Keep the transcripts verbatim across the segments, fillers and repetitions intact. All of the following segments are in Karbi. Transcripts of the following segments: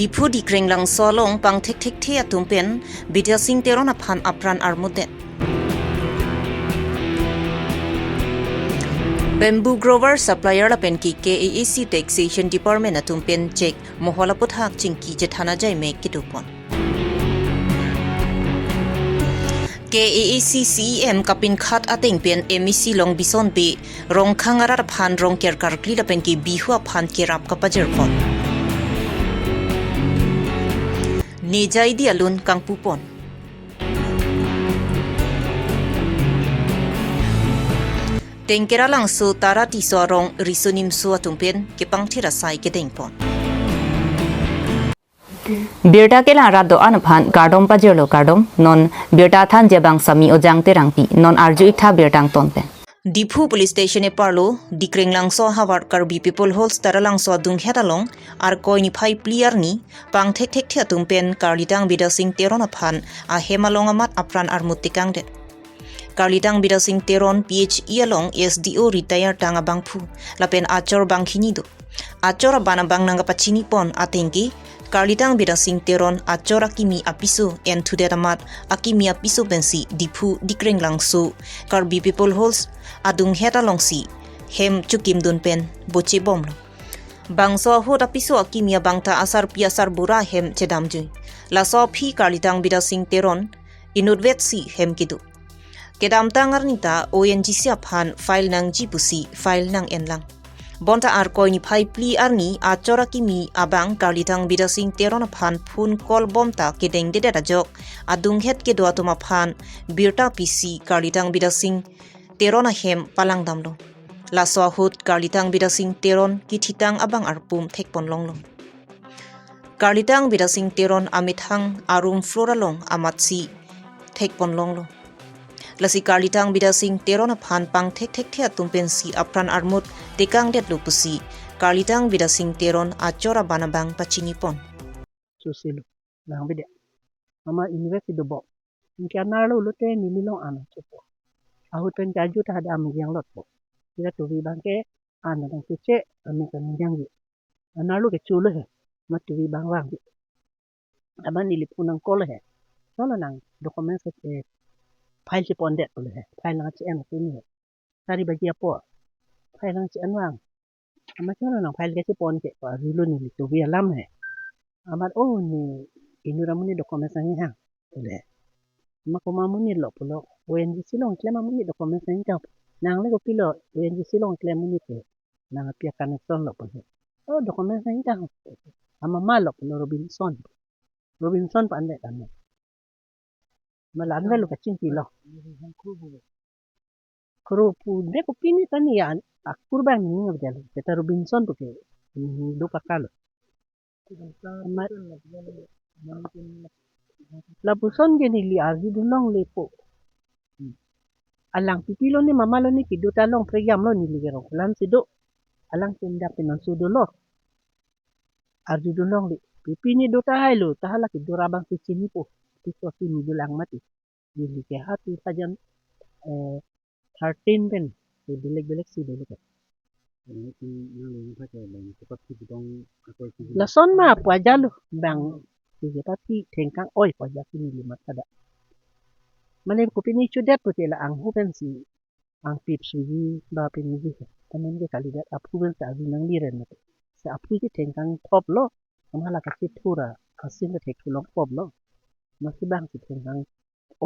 Diphu Dikrenglangso along pangthek thekthe atum pen Bidya Sing Teron aphan apran armutdet. Bamboo grower supplier lapen ke K A A C taxation department atum pen chek mohol aputhak chingki chethan ajai me kedopon. K A A C C E M kapinkhat ateng pen M A C Longbison Bey Rongkhang arat aphan Rongker karkli lapen ke Bihu aphan kerap kapajirpon. Nejai di alun kangpupon. Tengkera Langso Tara Tisso arong riso nimso atum pen kepangthir asai kedengpon. Birta kelang rat do-an aphan kardom pajirlo kardom, non birta thanji abang Sami Ojang Terangpi, non arju-ik tha birta angton pen. Diphu Police Station eparlo, Dikrenglangso havar Karbi People Holds Taralangso adunghet along, Arkoi niphai phli arni, pangthek thekthe atum pen Karlitang Bidya Sing Teron aphan ahem along amat apran armut tekangdet. Karlitang Bidya Sing Teron P H E along S D O retire tang abangphu, lapen achor bangkini do. Achor aban abang nangkapachinipon ateng ke, Karlitang Bidya Sing Teron achor akimi apiso enthudet amat akimi apiso pensi Diphu Dikrenglangso Karbi People Holds adunghet alongsi hem chukimdun pen bochebomlo. Bangso ahut apiso akimi abang ta asarpi asarbura hem chedamjui. Laso aphi Karlitang Bidya Sing Teron inutvetsi hem kedo. Kedamtang arni ta O N G C aphan file nangji pusi file nang-enlang. Bonta Arkoi niphai phli arni achor akimi abang Karlitang Bidya Sing Teron aphan phone call bomta kedengdedet ajok adunghet kedo atum aphan birta pisi Karlitang Bidya Sing Teron ahem palangdamlo. Laso ahut Karlitang Bidya Sing Teron kithitang abang arpum thekponlonglo. Karlitang Bidya Sing Teron amethang arum floor along amatsi thekponlonglo. Lasi Karlitang Bidya Sing Teron aphan pangthek thekthe atum pensi apran armut tekangdetlo pusi Karlitang Bidya Sing Teron achor aban abang pachinipon. Susilo, bang bide. Ama invest ido bo. Anke anerlo lote neli long an chopo. Ahut pen kaju ta ada amjang lotpo. Kira tuvi bangke an dang chuche, ami kan jangji. Anerlo ke chulo he. Matuvi bang vangji. Aban neli phone nang call he. Cholo nang document se, eh, file chepondet pulo he. File nang che-en pulo he. Sari baji apor. File nang che-en vang. Amat cholo nang file ke chepon ke pa arjulo neli tuvi alam he. Amat, oh, ne inut amonit document nangkehang pulo he. Amat komat amonit lo pulo. O N G C along klem amonit document nangkehang. Nangle kopilo O N G C along klem amonit ke. Nang apia connection lo pulo he. Oh, document nangkehang. Amat ma lo pulo Robinson. Robinson pa anvet amat. Malan velo kachingki lo. Kro pu de kopine tani ya akur bang ni ngabjalo. Keta Robinson pu ke. Ni do pakalo. Amat lapuson ke neli arjudun longle po. Alang pipilo ne mamalo ne kedo ta long prekjamlo neli ke Rongkhelan si do. Alang ke indak pinon sudo lo. Arjudun longle. Pipine do tahai lo, ta hala kedo ra bang si chinipo. Ti so si ni dolang mati. Neli ke ha two thousand, eh, thirteen pen. Ke belek belek si belek. Ini si yang lain pakai lain. Cepat si bidong apa si. Lason ma pu ajalo bang. Si cepat si thengkang oi pu aja si neli matha da. Mane kopine chudet pu ke la anghu pen si. Angpip suji ba piniji. Tamen ke kalidet aphu pen sa avi nangli ren mate. Sa aphu si thengkang thop lo. Amat hala kachethur a. Asin ke thek thulong pop lo. Masi bang si thengkang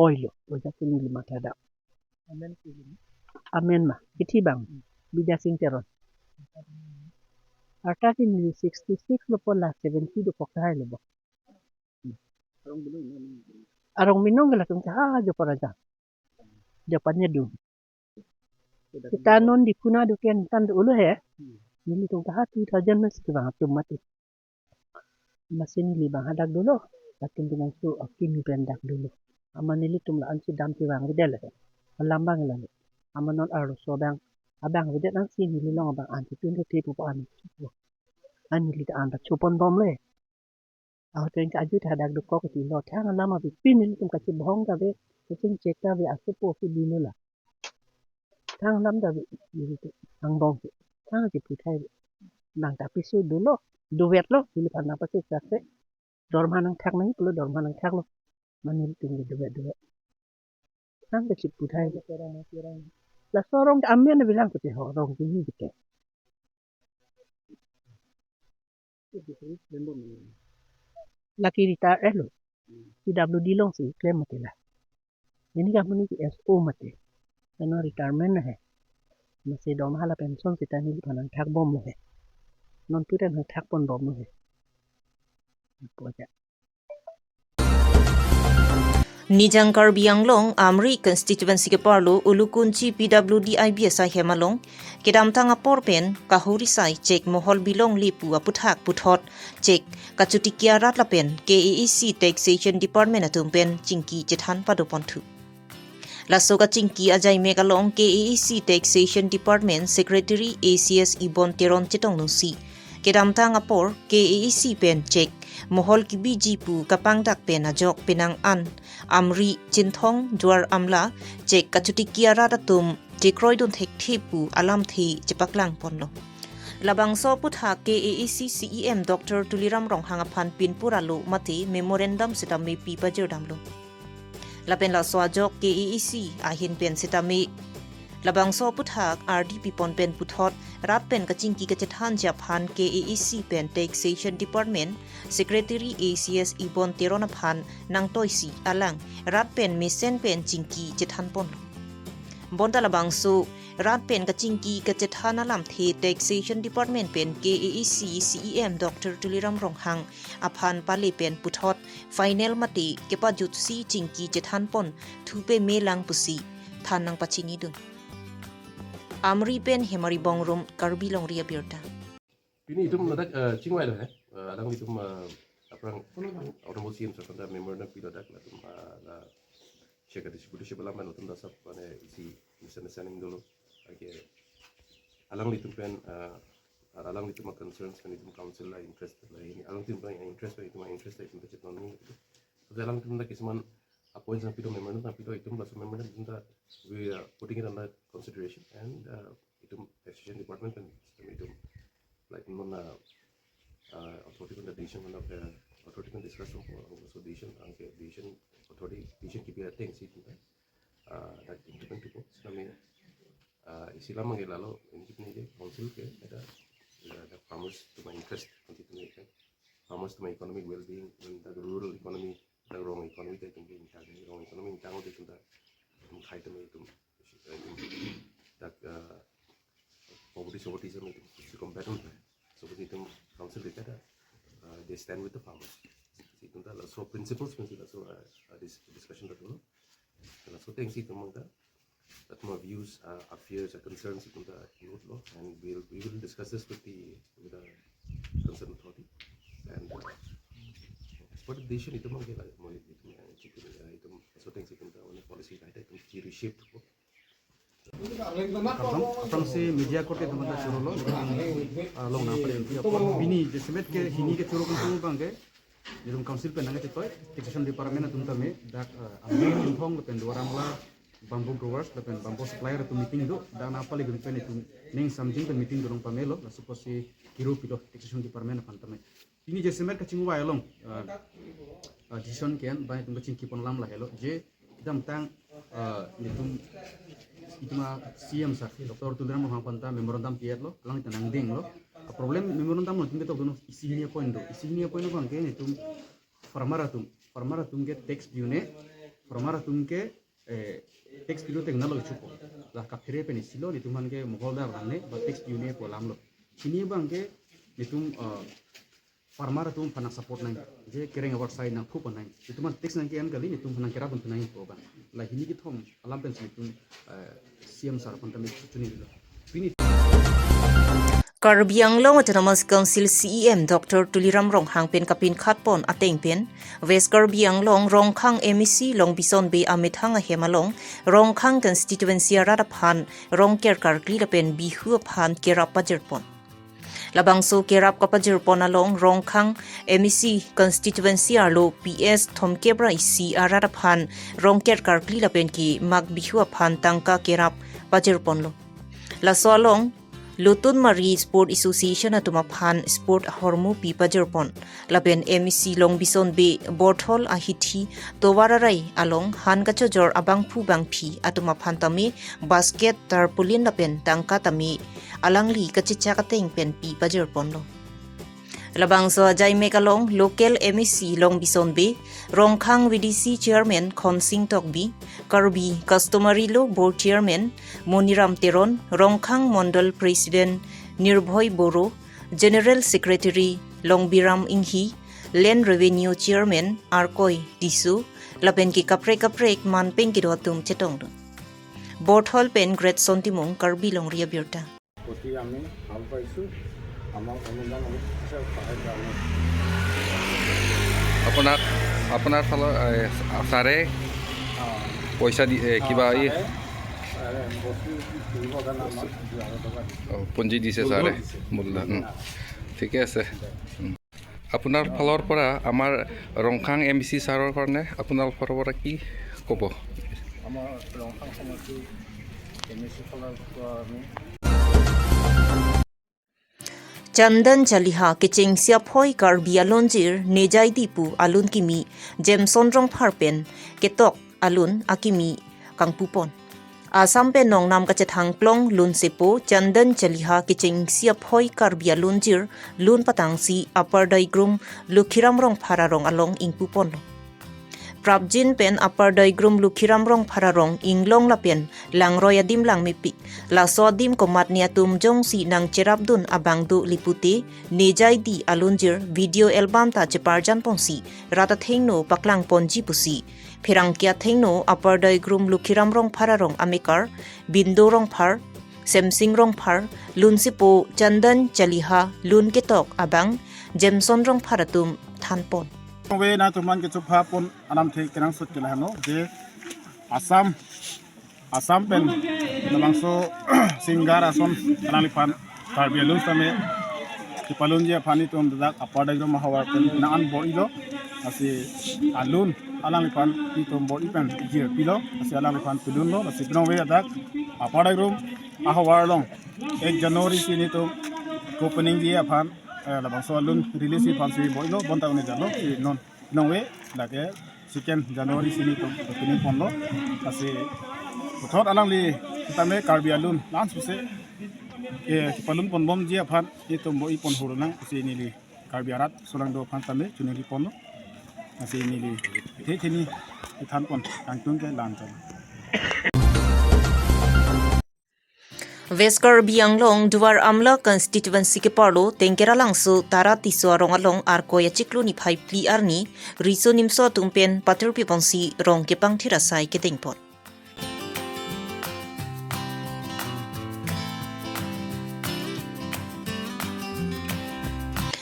oi lo. Oi ja si neli matha da. Amen si. Amen ma. Kithi bang. Bidya Sing Teron. Arta si neli sixty six lo po la seventy do pok tahai lo bo. Arong binong ke latum ke ha jo para ja. Jo panya du. Kita non di kuna duken tan dulu he. Nelitum ta ha two thousand mas ke bang atum mati. Masi neli bang hadak dolo. Atum binong su akimi pen dak dolo. Amat nelitum la ansi dam ti bang videl he. Alam bang lagi. Amat non arloso bang. Abang videl ansi neli long abang ansi tun rute pupo an. An neli ta an ta chopon bom le. Ahut pen ke aju ta hadak dokok ti lo thang alam abi pin nelitum kachibhong ta ve, kachingchek ta ve, asopo ke dino la. Thang alam ta ve, nelitum angbong ke. Thang ke puthai ve. Nang ta piso dolo, dovet lo, neli phan nang pachek chak se. Dorma nangthak nangji pulo, dorma nangthaklo. Mane tinggi dua dua. Sang ke chip pudai. Laso rong ke amen bilang pute ho, rong ke ni ke. Lake retire lo. P W D alongsi klem mati la. Neli ke amonit ke S O mati. Keno retirement ahe. Masi dorma hala pension seta neliphan nangthak bomlo he. Non tu den nangthak pon bomlo he. Apo aja. Nijang Karbi Anglong Amri constituency keparlo Ulukunchi P W D I B S ahem along kedamtang apor pen kahuri sai chek mohol bilong le pu aputhak puthot chek kachotiki arat lapen K A A C Taxation Department atum pen chingki chethan padoponthu. Laso kachingki ajaimek along K A A C Taxation Department Secretary A C S Ibon Teron chetongdunsi kedamtang apor K A A C pen chek mohol kibiji pu kapangdak pen ajok penang an Amri, Chinthong, Duar Amla chek kachotiki arat atum chekroidun thekthe pu alamthe chepaklangponlo. Labangso aputhak K A A C C E M Doctor Tuliram Ronghang aphan pinpur alo mate memorandum sitame pi pajirdamlo. Lapen laso ajok K A A C ahin pen sitame labangso aputhak ardi pipon pen puthot rat pen kachingki kachethanji aphan K A A C pen Taxation Department Secretary A C S Ibon Teron aphan nangtoisi alang rat pen mesen pen chingki chethanponlo. Bonta labangso rat pen kachingki kachethan alamthe Taxation Department pen K A A C C E M Doctor Tuliram Ronghang aphan pale pen puthot final mate kepajutsi chingki chethanponthu pemelang pusi than nangpachinidun. Amri pen Hemari Bongrung, Karbi Longri Abirta. Pini itum ladak, eh, chingvai lo he. Eh, alanglitum, eh, aphrang Honorable C M sir aphanta memorandum pilo dak latum, eh, la chek distribution alam latum dak sab mane isi misunderstanding dolo. Anke alanglitum pen, eh, alanglitum a concerns pen itum council la interest la ini. Alanglitum pen interest pen itum interest la itum ta chetong ni. Tapi alanglitum dak kisuman a points nangpilo, memorandum nangpilo, itum laso memorandum itum ta we are putting it under consideration and, uh, itum Taxation Department pen itum like non, uh, uh, authority pen decision pen, uh, authority pen discuss pen, so decision, anke decision authority decision kipi atengsi itum ta, uh, dak implement thupo. Sitame, uh, isi alam anke lalo ini kipni je council ke ada, ada farmers atum a interest nanti itum ke farmers atum a economic well-being, when the rural economy, the rong economy ta itum ke ingtang, rong economy ingtang ta itum ta, itum khai ta itum, itum dak, uh, poverty, poverty itum si combat un. So itum council ke ada, uh, they stand with the farmers. Itum ta laso principles, principles laso, uh, uh, this discussion ta dolo. Laso atengsi itum ta that my views, uh, our fears, our concerns itum ta include lo, and we'll, we will discuss this with the, with the concerned authority. And, uh, as per the decision itum ke la, mo itum, uh, chicken, uh, itum, so things itum ta, on policy, right, itum chi reshape thupo. Kardom, aphrangsi media korte itum ta chorolo, uh, long nangpale inti apor. Pini jasemet ke hini kechoro kangtung abang ke, itum council pen nangkachetoi, taxation department atum tame, dak, uh, Amri, Chinthong lapen Duar Amla, bamboo growers lapen bamboo supplier atum meeting do, dak nangpale gun pen itum ning samjing pen meeting dorong pamelo, laso apotsi kiro pilo taxation department aphan tame. Pini jasemet kachingvai along, uh, uh, decision ke-en, bang itum kachingkipon alam lahelo, je kedamtang, uh, netum, itum a C M sir, Doctor Tuliram Ronghang aphanta memorandum pi-etlo, alang itum nangdenglo. A problem memorandum lo itum ketok dun isi hini a point do, isi hini a point abang ke netum farmer atum, farmer atum ke tax pi-un-e, farmer atum ke, eh, tax pi-un-e tengnalo ichupo. La kaphere pen isilo, netum aphan ke mohol dar rangne, ba tax pi-un-e pu alamlo. Hini abang ke netum, uh, farmer atum aphan nang support nang, je kereng avarsai nangthu pon nang. Netum aphan tax nangke-en kali, netum aphan nangkerap pon nang pu abang. La hini kethom alam pensi netum, eh, C M sir aphan tame chunilo. Pini Karbi Anglong Autonomous Council C E M Doctor Tuliram Ronghang pen kapinkhatpon ateng pen, West Karbi Anglong Rongkhang M A C Longbison Bey amethang ahem along Rongkhang constituency arat aphan Rongker karkli lapen Bihu aphan kerap pajirpon. Labangso kerap kapajirpon along Rongkhang M A C constituency arlo P S thomkep ra isi arat aphan Rongker karkli lapen ke Magh Bihu aphan tangka kerap pajirponlo. Laso along Lotun Mari Sport Association atum aphan sport ahormu pi pajirpon. Lapen M A C Longbison Bey Borthol ahithi tovar arai along han kachojor abangphu bangphi atum aphan tame basket, tarpaulin lapen tangka tame alangli kachechak ateng pen pi pajirponlo. Labangso ajaimek along local M A C Longbison Bey, Rongkhang V D C Chairman Khonsing Tokbi, Karbi Customary Law Board Chairman Moniram Teron, Rongkhang Mondol President Nirbhoy Boro, General Secretary Longbiram Inghi, Land Revenue Chairman Arkoi Tisso, lapen ke kaprek kaprek man pen kedo atum chetongdun. Borthol pen Great Son Timung, Karbi Longri Abirta. প্ৰতি আমি ভাল পাইছোঁ। আমাক অনুদান অলপ দিছে, সহায় কাৰণে। আপোনাক, আপোনাৰ ফালৰ, এ, ছাৰে অ। পইচা দি, এ, অ, কিবা এই ছাৰে, ছাৰে বস্তু কিনিবৰ কাৰণে আমাক দুই হাজাৰ টকা দিছে। অ, পুঞ্জি দিছে মূলধন ছাৰে, দিছে। মূলধন, উম। অ। ঠিকে আছে। উম। আপোনাৰ ফালৰ পৰা আমাৰ ৰংখাং এম চি ছাৰৰ কাৰণে আপোনাৰ ফালৰ পৰা কি ক'ব? আমাৰ ৰংখাং সমষ্টি এম এ চি ফালৰ পৰা আমি Chandan Chaliha kechengsi aphoi Karbi alunjir Nejai Di pu alun kimi Jameson Rongphar pen ketok alun akimi kangpupon. Assam pen nongnam kachethang klong lunsepo Chandan Chaliha kechengsi aphoi Karbi alunjir lun patangsi Upper Daigrum Lukhiram Rongphar arong along ingpuponlo. Prapjin pen Upper Daigrum Lukhiram Rongphar arong inglong lapen langroi adim langmepik. Laso adim komatne atum jongsi nangcherapdun abang do lipute Nejai Di alunjir video album ta cheparjanponsi rat athengno paklangponji pusi pherangke athengno Upper Daigrum Lukhiram Rongphar arong amekar Bindo Rongphar, Semsing Rongphar, lunsepo Chandan Chaliha lun ketok abang Jameson Rongphar atum thanpon. Ve na tuman ke chupha pon anam the kenangsot ke lahano je Assam, Assam pen labangso singer ason alangliphan Karbi alun tame kepalunji aphan itum dak Upper Daigrum ahavar pen nang an bor-ilo, lasi alun alangliphan itum bor-i pen jir pilo, lasi alangliphan pelunlo, lasi pinong ve dak Upper Daigrum ahavar along ek January si nelitum opening ji aphan, eh, labangso alun release ji aphansi bor-ilo, bonta un-e jalo, si non pinong ve lake second January si nelitum opening ponlo, lasi puthot alangli tame Karbi alun lans puse, eh, kepalun ponbomji aphan itum bor-i pon hurunang si neli Karbi arat solangdo aphan tame chunili ponlo. Lasi neli the theni thanpon kangtung ke lanchon. West Karbi Anglong Duar Amla constituency keparlo Tengkeralangso Tara Tisso arong along Arkoi achiklo niphai phli arni riso nimso atum pen patirpiponsi rong kepangthir asai kedengpon.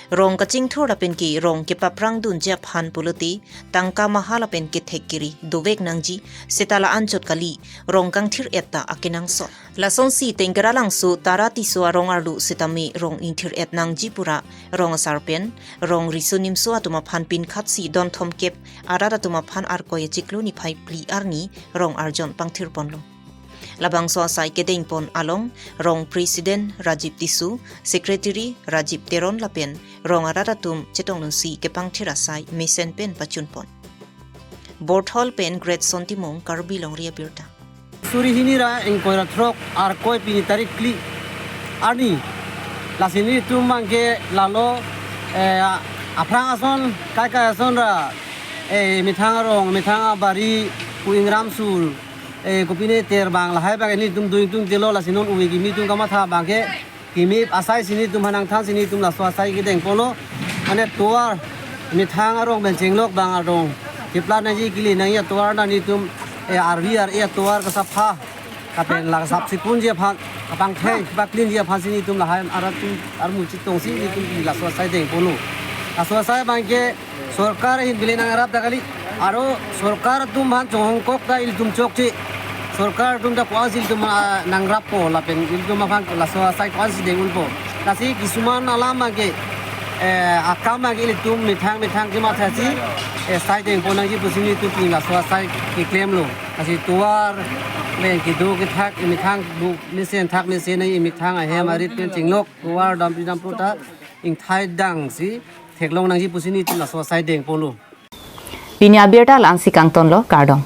Rong kachingthur lapen ke rong kepaprangdunji aphan pulote tangka maha lapen kethek kiri dovek nangji, seta la-anchot kali, rong kangthir-et ta akenangsot. Lasonsi Tengkeralangso Tara Tisso arong arlo setame rong ingthir-et nangji pura rong asar pen rong riso nimso atum aphan pinkhatsi don thomkep arat atum aphan Arkoi achiklo niphai phli arni rong arjon pangthirponlo. Labangso asai kedengpon along rong President Rajib Tisso, Secretary Rajib Teron lapen rong arat atum chetongdunsi kepangthir asai mesen pen pachunpon. Borthol pen Great Son Timung, Karbi Longri Abirta. Suri hini ra ingkoi ra throk Arkoi pini tarik phli arni. Lasi nelitum abangke lalo, eh, aphrang ason, kaikai ason ra, eh, methang arong, methang abari, pu ingram sur, eh, kopine ter abang lahai abang nelitum dun tung telo, lasi non ove kimi atum kamatha abangke kimi asai si nelitum aphan nangthansi nelitum laso asai kedengponlo. Mane tovar, methang arong pen chenglok abang arong keplang nangji, kele nangji atovar na nelitum, eh, arvi ar-e atovar kasapha lapen la sap-sikun ji aphan, kapangthek, kapaclean ji aphansi nelitum lahai arat atum armu chetongsi nelitum laso asai dengponlo. Laso asai abangke sorkar ahin bile nangrap ta kali. Aro sorkar atum aphan chonghongkok ta ilitum chokche. Sorkar atum ta ko-ansi ilitum, ah, nangrappo lapen ilitum aphan laso asai ko-ansi deng-unpo. Lasi kisuman alam abangke, eh, akam abangke ilitum methang methang kemathasi, eh, sai dengpon nangji pusi nelitum pini laso asai keklemlo. Lasi tovar, Pen kedo kethak imethang bu mesen thak mesen imethang ahem arit pen chinglok tovar dampi dampo ta ingthai dang si theklong nangji pusi nelitum laso asai dengponlo. Pini abirta la-ansi kangtonlo, kardom.